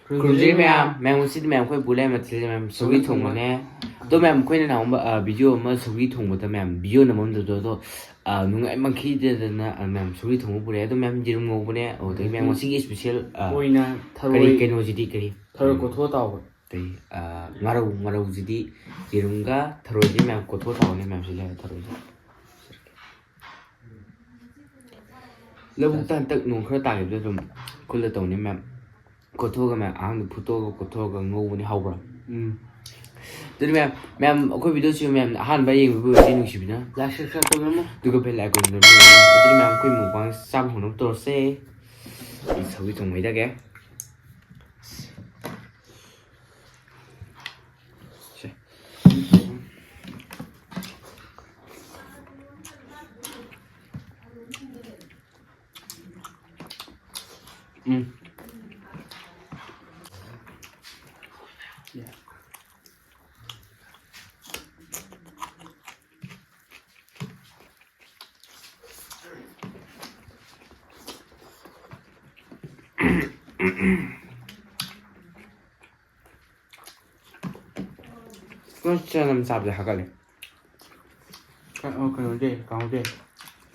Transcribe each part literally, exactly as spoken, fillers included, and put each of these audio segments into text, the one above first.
ꯈꯨꯔꯨꯝꯖꯔꯤ ꯃꯌꯥꯝ꯫ ꯃꯌꯥꯝ, ꯉꯁꯤꯗꯤ ꯃꯌꯥꯝ ꯑꯩꯈꯣꯏ ꯄꯨ ꯂꯩ ꯃꯊꯦꯜꯁꯦ ꯃꯌꯥꯝ ꯁꯧꯒ꯭ꯔꯤ ꯊꯣꯡꯕꯅꯦ꯫ ꯑꯗꯣ ꯃꯌꯥꯝ, ꯑꯩꯈꯣꯏꯅ ꯅꯍꯥꯟꯃꯨꯛ, ꯑ, video ꯑꯃ ꯁꯧꯒ꯭ꯔꯤ ꯊꯣꯡꯕꯗ ꯃꯌꯥꯝ video ꯅꯝꯃꯝꯗꯕꯗꯣ, ꯑꯗꯣ, ꯑ, ꯅꯨꯡꯉꯥꯏꯃꯟꯈꯤꯗꯅ, ꯑ, ꯃꯌꯥꯝ ꯁꯧꯒ꯭ꯔꯤ ꯊꯣꯡꯕ ꯄꯨꯔꯛꯑꯦ꯫ ꯑꯗꯣ ꯃꯌꯥꯝ ꯌꯦꯔꯨꯝ ꯉꯧꯕꯅꯦ꯫ ꯑꯗꯨꯗꯒꯤ ꯃꯌꯥꯝ ꯉꯁꯤꯒꯤ special, ꯑ, ꯑꯣꯏꯅ ꯀꯔꯤ ꯊꯔꯣꯏ, ꯀꯩꯅꯣꯁꯤꯗꯤ ꯀꯔꯤ? ꯊꯔꯣꯏ ꯎꯝ꯫ ꯀꯣꯊꯣꯛꯑ ꯇꯥꯎꯕ꯫ ꯀꯔꯤ? ꯑ, ꯉꯥꯔꯧ, ꯉꯥꯔꯧꯁꯤꯗꯤ ꯌꯦꯔꯨꯝꯒ ꯊꯔꯣꯏꯁꯦ ꯃꯌꯥꯝ ꯀꯣꯊꯣꯛꯑ ꯇꯥꯎꯕꯅꯦ ꯃꯌꯥꯝ꯫ ꯁꯤ ꯂꯩꯔꯦ ꯊꯔꯣꯏꯁꯦ꯫ ꯂꯧꯕꯨꯛꯇ ꯍꯟꯇꯛ ꯅꯣꯡ ꯈꯔ ꯇꯥꯈꯤꯕꯗ ꯑꯗꯨꯝ ꯈꯨꯜꯂ ꯇꯧꯅꯤ ꯃꯌꯥꯝ꯫ ꯀꯣꯊꯣꯛꯑꯒ ꯃꯌꯥꯝ ꯑꯍꯥꯟꯕ ꯐꯨꯠꯇꯣꯛꯑꯒ ꯀꯣꯊꯣꯛꯑꯒ ꯉꯧꯕꯅꯤ, ꯍꯥꯎꯕ꯭ꯔꯥ? ꯎꯝ꯫ ꯑꯗꯨꯗꯤ ꯃꯌꯥꯝ, ꯃꯌꯥꯝ ꯑꯩꯈꯣꯏ videoꯁꯤ ꯃꯌꯥꯝ ꯑꯍꯥꯟꯕ ꯌꯦꯡꯕꯤꯕ ꯑꯣꯏꯔꯗꯤ ꯅꯨꯡꯁꯤꯕꯤꯅ like, subscribe ꯇꯧꯕꯤꯔꯝꯃꯣ꯫ ꯑꯗꯨꯒ bell icon ꯗ ꯅꯝꯕꯤꯔꯝꯃꯣ꯫ ꯑꯗꯨꯗꯤ ꯃꯌꯥꯝ ꯑꯩꯈꯣꯏ mukbang ꯆꯥꯕ ꯍꯧꯅꯕ ꯇꯧꯔꯁꯦ꯫ ꯑꯩ ꯁꯧꯒ꯭ꯔꯤ ꯊꯣꯡꯕ ꯍꯩꯊꯒꯦ꯫ ꯁꯦ꯫ ꯎꯝ꯫ ꯅꯪ ꯆꯅꯝ ꯆꯥꯕꯁꯦ ꯍꯥꯒꯠꯂꯦ꯫ ꯀ-, ꯑꯣ, ꯀꯩꯅꯣꯗꯤ, ꯀꯥꯡꯍꯧꯗꯤ?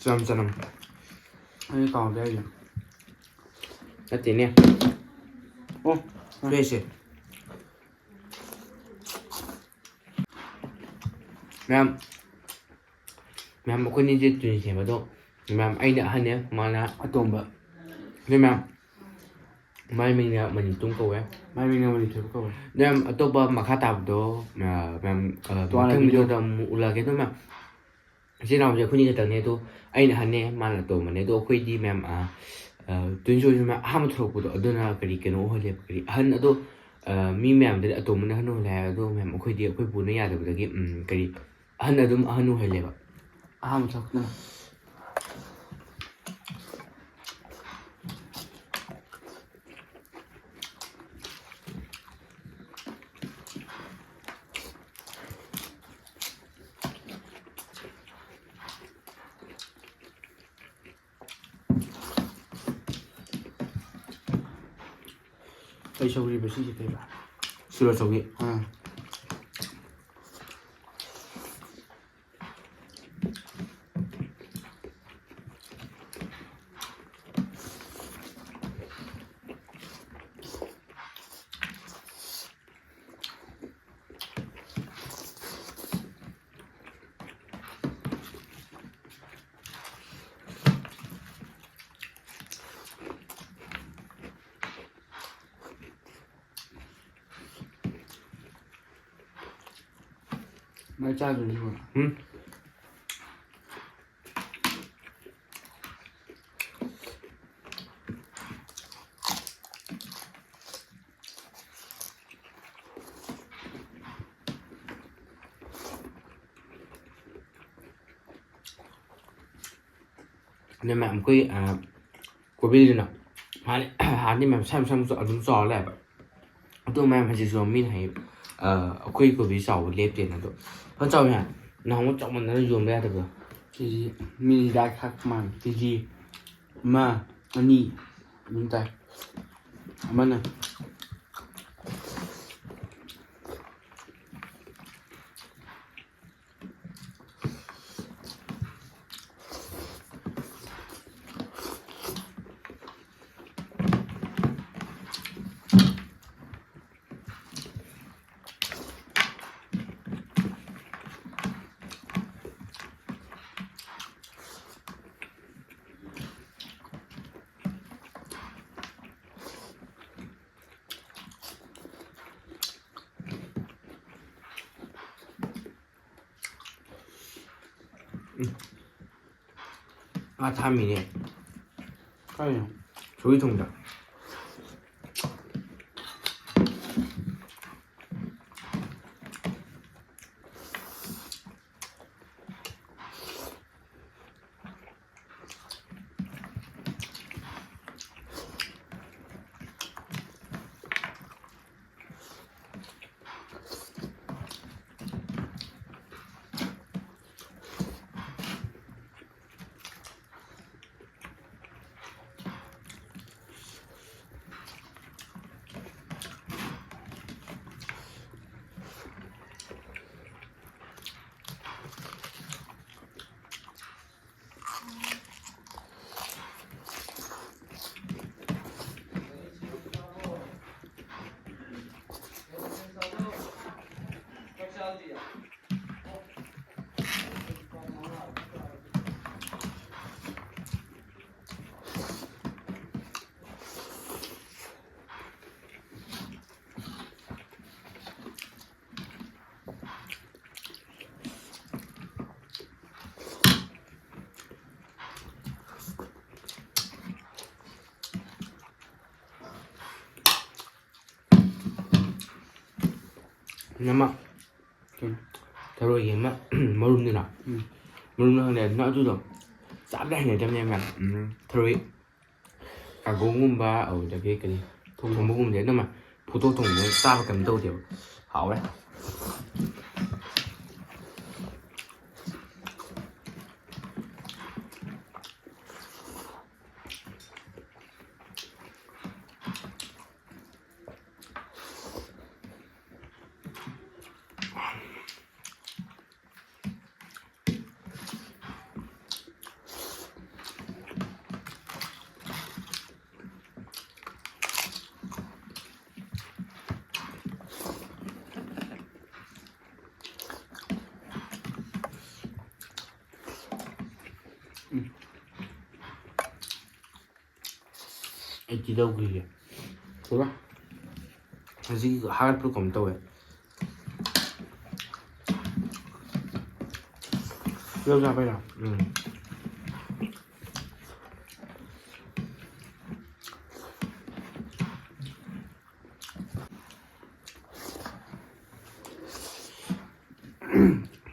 ꯆꯅꯝ, ꯆꯅꯝ꯫ ꯑꯩꯗꯤ ꯀꯥꯡꯍꯧꯗꯤ ꯍꯥꯏꯁꯦ꯫ ꯅꯠꯇꯦꯅꯦ꯫ ꯑꯣ꯫ ꯁꯣꯏꯁꯦ꯫ ꯃꯌꯥꯝ, ꯃꯌꯥꯝ, ꯑꯩꯈꯣꯏꯅꯤꯁꯦ twins ꯅꯦꯕ ꯑꯗꯣ, ꯃꯌꯥꯝ, ꯑꯩꯅ ꯑꯍꯟꯅꯦ, ꯃꯥꯅ ꯑꯇꯣꯝꯕ꯫ ꯑꯗꯨ ꯃꯌꯥꯝ, ꯃꯥꯏ ꯃꯤꯡꯅ ꯃꯅꯤꯇꯨꯡ ꯀꯧꯋꯦ꯫ ꯃꯥꯏ ꯃꯤꯡꯅ ꯃꯅꯤꯇꯨꯡ ꯀꯧꯋꯦ꯫ ꯃꯌꯥꯝ, ꯑꯇꯣꯞꯄ ꯃꯈꯥ ꯇꯥꯕꯗꯣ, ꯑ, ꯃꯌꯥꯝ, ꯑ, ꯇꯣꯉꯥꯟꯅ ꯃꯊꯪ video videoꯗ ꯑꯃꯨꯛ ꯎꯠꯂꯛꯑꯒꯦ꯫ ꯑꯗꯣ ꯃꯌꯥꯝ, ꯏꯆꯤꯜ ꯏꯅꯥꯎꯁꯦ ꯑꯩꯈꯣꯏꯅꯤ ꯈꯛꯇꯪꯅꯦ꯫ ꯑꯗꯣ ꯑꯩꯅ ꯑꯍꯟꯅꯦ, ꯃꯥꯅ ꯑꯇꯣꯝꯕꯅꯦ꯫ ꯑꯗꯣ ꯑꯩꯈꯣꯏꯗꯤ ꯃꯌꯥꯝ, ꯑ, ꯑ, twins ꯑꯣꯏꯔꯁꯨ ꯃꯌꯥꯝ ꯑꯍꯥꯟꯕ ꯊꯣꯛꯂꯛꯄꯗꯣ, ꯑꯗꯨꯅ ꯀꯔꯤ ꯀꯩꯅꯣ ꯑꯣꯏꯍꯜꯂꯦꯕ, ꯀꯔꯤ ꯑꯍꯟ ꯑꯗꯣ, ꯑ, ꯃꯤ ꯃꯌꯥꯝꯗꯗꯤ ꯑꯇꯣꯝꯕꯅ ꯑꯍꯟ ꯑꯣꯏꯍꯜꯂꯦ ꯍꯥꯏ꯫ ꯑꯗꯣ ꯃꯌꯥꯝ ꯑꯩꯈꯣꯏꯗꯤ ꯑꯩꯈꯣꯏ ꯄꯨꯅ ꯌꯥꯗꯕꯗꯒꯤ, ꯎꯝ, ꯀꯔꯤ ꯑꯍꯟ ꯑꯗꯨꯝ ꯑꯍꯟ ꯑꯣꯏꯍꯜꯂꯦꯕ꯫ ꯑꯍꯥꯟꯕ ꯊꯣꯛꯂꯛꯄꯅ꯫ ꯀꯩ ꯁꯧꯒ꯭ꯔꯤꯕ ꯁꯤꯁꯦ ꯀꯩꯕ? ꯁꯤꯔꯣ ꯁꯧꯒ꯭ꯔꯤ꯫ ꯑꯥ꯫ ꯃꯩ ꯆꯥꯗꯣꯏꯅꯤꯀꯣ꯫ ꯎꯝ꯫ ꯑꯗꯩ ꯃꯌꯥꯝ ꯑꯩꯈꯣꯏ, ꯑ, ꯀꯣꯕꯤꯁꯤꯅ ꯍꯥꯟꯅ, ꯍꯥꯟꯅꯗꯤ ꯃꯌꯥꯝ ꯃꯁꯥ ꯃꯁꯥ ꯑꯗꯨꯝ ꯆꯥꯎꯔ ꯂꯩꯕ꯫ ꯑꯗꯨ ꯃꯌꯥꯝ ꯍꯧꯖꯤꯛꯁꯨ ꯃꯤꯅ ꯍꯥꯏ, ꯑ, ꯑꯩꯈꯣꯏ ꯀꯣꯕꯤ ꯆꯥꯎꯕ ꯂꯦꯞꯇꯦꯅ꯫ ꯑꯗꯣ ꯐꯖꯅ ꯆꯥꯎꯋꯤ ꯍꯥꯏ꯫ ꯅꯍꯥꯟꯃꯨꯛ ꯆꯥꯎꯃꯟꯗꯅ ꯌꯣꯟꯕ ꯌꯥꯗꯕꯗꯣ꯫ ꯀꯦ ꯖꯤ ꯃꯤꯅ ꯍꯤꯗꯥꯛ ꯊꯥꯛꯄ ꯃꯥꯜꯂꯦ꯫ ꯀꯦ ꯖꯤ ꯑꯃ, ꯑꯅꯤ ꯑꯗꯨꯝ ꯇꯥꯏ꯫ ꯑꯃꯅ ꯉꯥ ꯊꯥꯃꯤꯅꯦ꯫ ꯀꯩꯅꯣ? ꯁꯧꯒ꯭ꯔꯤ ꯊꯣꯡꯕꯗ꯫ ꯑꯃ ꯀꯩꯅꯣ? ꯊꯔꯣꯏꯒꯤ ꯑꯃ ꯃꯔꯨꯝꯗꯨꯅ ꯎꯝ꯫ ꯃꯔꯨꯝꯗꯣ ꯈꯪꯗꯦ, ꯑꯗꯨꯅ ꯑꯗꯨꯗꯣ ꯆꯥꯕꯗ ꯍꯩꯅꯗꯕꯅꯦꯕ ꯃꯌꯥꯝ꯫ ꯎꯝ꯫ ꯊꯔꯣꯏ ꯀꯥꯡꯒꯧꯒꯨꯝꯕ, ꯑꯗꯨꯗꯒꯤ ꯀꯔꯤ ꯊꯣꯡꯕ꯫ ꯊꯣꯡꯕꯒꯨꯝꯕꯁꯦ ꯑꯗꯨꯃ ꯐꯨꯠꯇꯣꯛ ꯊꯣꯡꯕꯗ ꯆꯥꯕ ꯀꯩꯝ ꯇꯧꯗꯦꯕ꯫ ꯍꯥꯎꯋꯦ꯫ ꯑꯩꯠꯇꯤ ꯂꯧꯈ꯭ꯔꯤꯁꯦ꯫ ꯀꯩꯕ? ꯍꯧꯖꯤꯛ ꯍꯥꯏꯒꯠꯄ ꯀꯩꯅꯣꯝ ꯇꯧꯋꯦ꯫ ꯂꯧ ꯆꯥꯕꯩꯔꯣ? ꯎꯝ꯫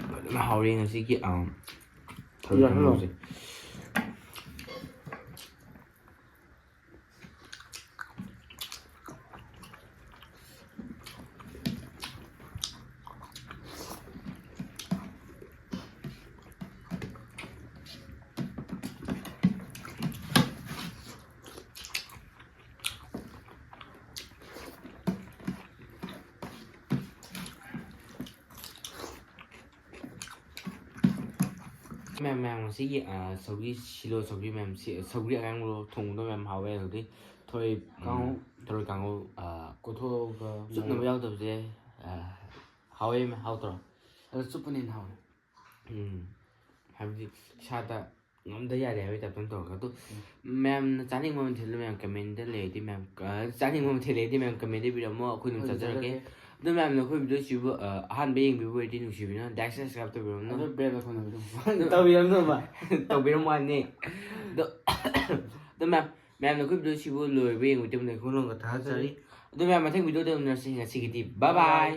ꯐꯖꯅ ꯍꯥꯎꯔꯦ ꯉꯁꯤꯒꯤ, ꯑꯝ, ꯊꯔꯣꯏ ꯌꯥꯔꯦ꯫ ꯊꯣꯡꯕꯁꯦ꯫ ꯃꯌꯥꯝ, ꯃꯌꯥꯝ ꯉꯁꯤꯒꯤ, ꯑ, ꯁꯧꯒ꯭ꯔꯤ ꯁꯤꯂꯣ ꯁꯧꯒ꯭ꯔꯤ ꯃꯌꯥꯝ ꯁꯤ-, ꯁꯧꯒ꯭ꯔꯤ ꯑꯀꯪꯕꯗꯣ ꯊꯣꯡꯕꯗꯣ ꯃꯌꯥꯝ ꯍꯥꯎꯋꯦ꯫ ꯑꯗꯨꯗꯩ ꯊꯔꯣꯏ, ꯎꯝ, ꯀꯥꯡꯍꯧ꯫ ꯊꯔꯣꯏ ꯀꯥꯡꯍꯧ, ꯑ, ꯀꯣꯊꯣꯛꯑꯒ ꯆꯨꯞꯅꯕ ꯃꯣꯔꯣꯛ ꯌꯥꯎꯗꯕꯁꯦ, ꯑ, ꯍꯥꯎꯋꯦ, ꯍꯥꯎꯇ꯭ꯔꯣ? ꯑꯗꯣ ꯆꯨꯞꯄꯅ ꯍꯦꯟꯅ ꯍꯥꯎꯋꯦ꯫ ꯎꯝ꯫ ꯍꯥꯏꯕꯗꯤ ꯏꯁꯥꯗ ꯉꯝꯗ ꯌꯥꯗꯦ ꯍꯥꯏꯕꯒꯤ type ꯇꯧꯔꯒ꯫ ꯑꯗꯣ ꯎꯝ꯫ ꯃꯌꯥꯝꯅ ꯆꯥꯅꯤꯡꯕ ꯃꯊꯦꯜꯗꯣ ꯃꯌꯥꯝ comment ꯂꯩꯔꯗꯤ ꯃꯌꯥꯝ, ꯑ, ꯆꯥꯅꯤꯡꯕ ꯃꯊꯦꯜ ꯂꯩꯔꯗꯤ ꯃꯌꯥꯝ comment ꯏꯕꯤꯔꯝꯃꯣ, ꯑꯩꯈꯣꯏ ꯑꯗꯨꯝ ꯑꯩꯈꯣꯏ ꯑꯗꯨꯝ ꯆꯥꯖꯔꯛꯀꯦ꯫ ꯆꯥꯖꯔꯛꯀꯦ꯫ ꯑꯗꯣ ꯃꯌꯥꯝꯅ ꯑꯩꯈꯣꯏ video ꯁꯤꯕꯨ, ꯑ, ꯑꯍꯥꯟꯕ ꯌꯦꯡꯕꯤꯕ ꯑꯣꯏꯔꯗꯤ ꯅꯨꯡꯁꯤꯕꯤꯅ like, subscribe ꯇꯧꯕꯤꯔꯝꯃꯣ꯫ ꯑꯗꯣ bell icon ꯇꯧꯕꯤꯔꯝꯃꯣ꯫ ꯇꯧꯕꯤꯔꯝꯃꯣ ꯍꯥꯏꯕꯅꯦ꯫ ꯑꯗꯣ, ꯑꯗꯣ ꯃꯌꯥꯝ, ꯃꯌꯥꯝꯅ ꯑꯩꯈꯣꯏ video ꯁꯤꯕꯨ ꯂꯣꯏꯕ ꯌꯦꯡꯕꯒꯤꯗꯃꯛꯇ ꯑꯩꯈꯣꯏ ꯂꯣꯝꯒ ꯊꯥꯒꯠꯆꯔꯤ꯫ ꯑꯗꯣ ꯃꯌꯥꯝ ꯃꯊꯪ video ꯗ ꯎꯅꯔꯁꯤ꯫ ꯉꯁꯤꯒꯤꯗꯤ bye bye꯫